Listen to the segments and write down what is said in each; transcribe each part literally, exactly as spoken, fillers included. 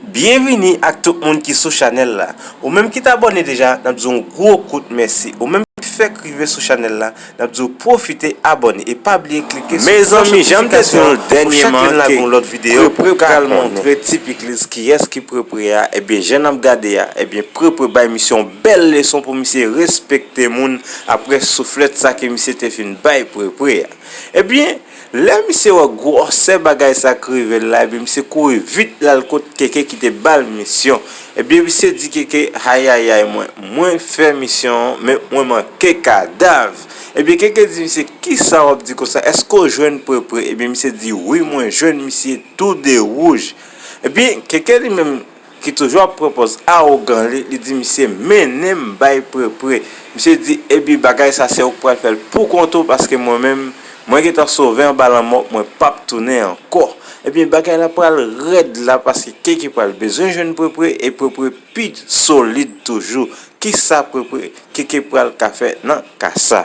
Byenvini ak tout moun ki sou chanèl la. Ou menm ki t abòne deja, n ap di w yon gwo kout mèsi. Ou menm ki fèk rive sou chanèl la, n ap di w pwofite abòne e pa bliye klike sou kloch notifikasyon pou chak lè n lage yon lòt videyo pou w ka konnen. Prepre pral montre ti pikliz kiyès ki prepre a. Ebyen, jan n ap gade a, ebyen, prepre bay misye yon bèl leson pou misye respekte moun apre souflèt sa ke misye te fin bay prepre a. Ebyen, lè misye wè gwosè bagay sa k rive l la, ebyen, misye kouri vit l al kot Keke ki te ba l misyon. Ebyen, misye di Keke, ayayay mwen, mwen fè misyon an, men mwen manke kadav. Ebyen, Keke di misye, kisa w ap di konsa? Èske w jwenn Prepre? Ebyen, misye di, wi, mwen jwenn misye tou de wouj. Ebyen, Keke li menm, ki toujou ap pran pòz awogan li, li di misye mennen m bay Prepre. Misye di, ebyen bagay sa se ou k pral fè l pou kont ou, paske mwen menm, mwen gentan sove anba lanmò, mwen p ap tounen ankò. Ebyen bagay la pral rèd la, paske Keke pral bezwen jwenn Prepre, e Prepre pi solid toujou. Kisa Prepre, Keke pral ka fè nan ka sa?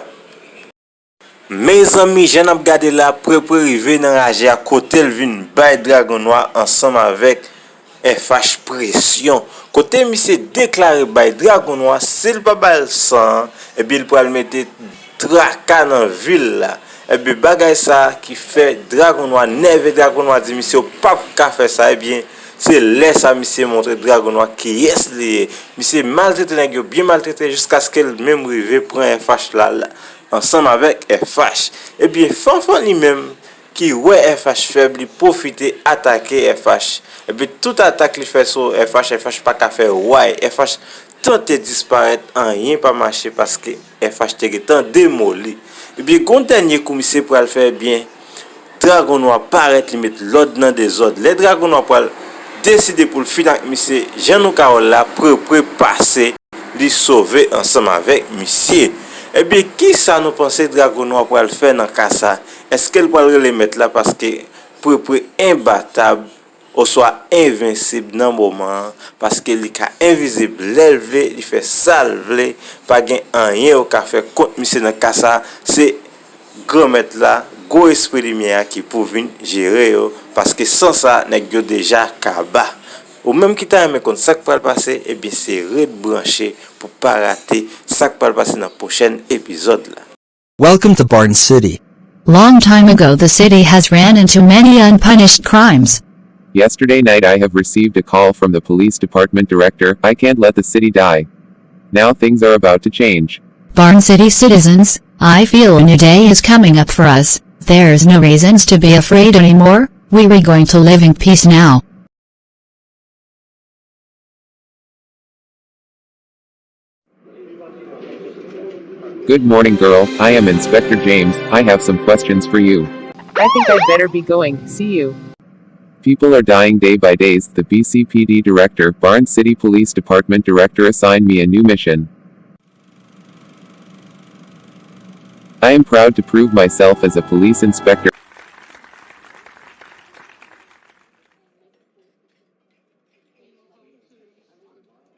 Mezanmi, jan n ap gade la, Prepre rive nan raje a kote l vin bay Dragon Nwa ansanm avèk F H presyon. Kote misye deklare bay Dragon Nwa, si l pa ba l san an, ebyen, l pral mete traka nan vil la. Ebyen, bagay sa ki fè Dragon Nwa nève, Dragon Nwa di misye, ou p ap ka fè sa. Ebyen, se lè sa misye montre Dragon Nwa kiyès li ye. Misye maltrete nèg yo, byen maltrete, jiskaske l menm rive pran F H la, la. Ansanm avèk F H. Ebyen, Fanfan li menm, ki wè F H fèb, li pwofite atake F H. Ebyen, tout atak li fè sou F H, F H pa ka fè way. F H tante disparèt, anyen pa mache paske F H te gentan demoli. Ebyen, gon dènye kou misye pral fè, ebyen, Dragon Nwa parèt, li met lòd nan dezòd. Lè Dragon Nwa pral deside pou l fin ak misye, jan nou ka wè l la, Prepre pase, li sove ansanm avèk misye. Ebyen, kisa nou panse Dragon Nwa pral fè nan ka sa? Èske l pral rele mèt la paske Prepre enbatab oswa envensib nan moman an? Paske li ka envizib lè l vle, li fè sa l vle, pa gen anyen yo ka fè kont misye nan ka sa. Se Granmèt la, gwo espri limyè a ki pou vin jere yo, paske san sa, nèg yo deja kaba. Ou menm ki ta renmen konn sa k pral pase, ebyen se ret branche pou pa rate sa k pral pase nan pwochèn epizòd la. Welcome to Barn City. Long time ago, the city has ran into many unpunished crimes. Yesterday night, I have received a call from the police department director. I can't let the city die. Now things are about to change. Barn City citizens, I feel a new day is coming up for us. There's no reasons to be afraid anymore. We are going to live in peace now. Good morning, girl. I am Inspector James. I have some questions for you. I think I'd better be going. See you. People are dying day by days. The B C P D director, Barn City Police Department director, assigned me a new mission. I am proud to prove myself as a police inspector.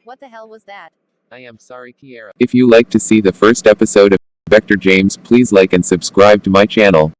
What the hell was that? I am sorry, Kiera. If you like to see the first episode of Inspector James, please like and subscribe to my channel.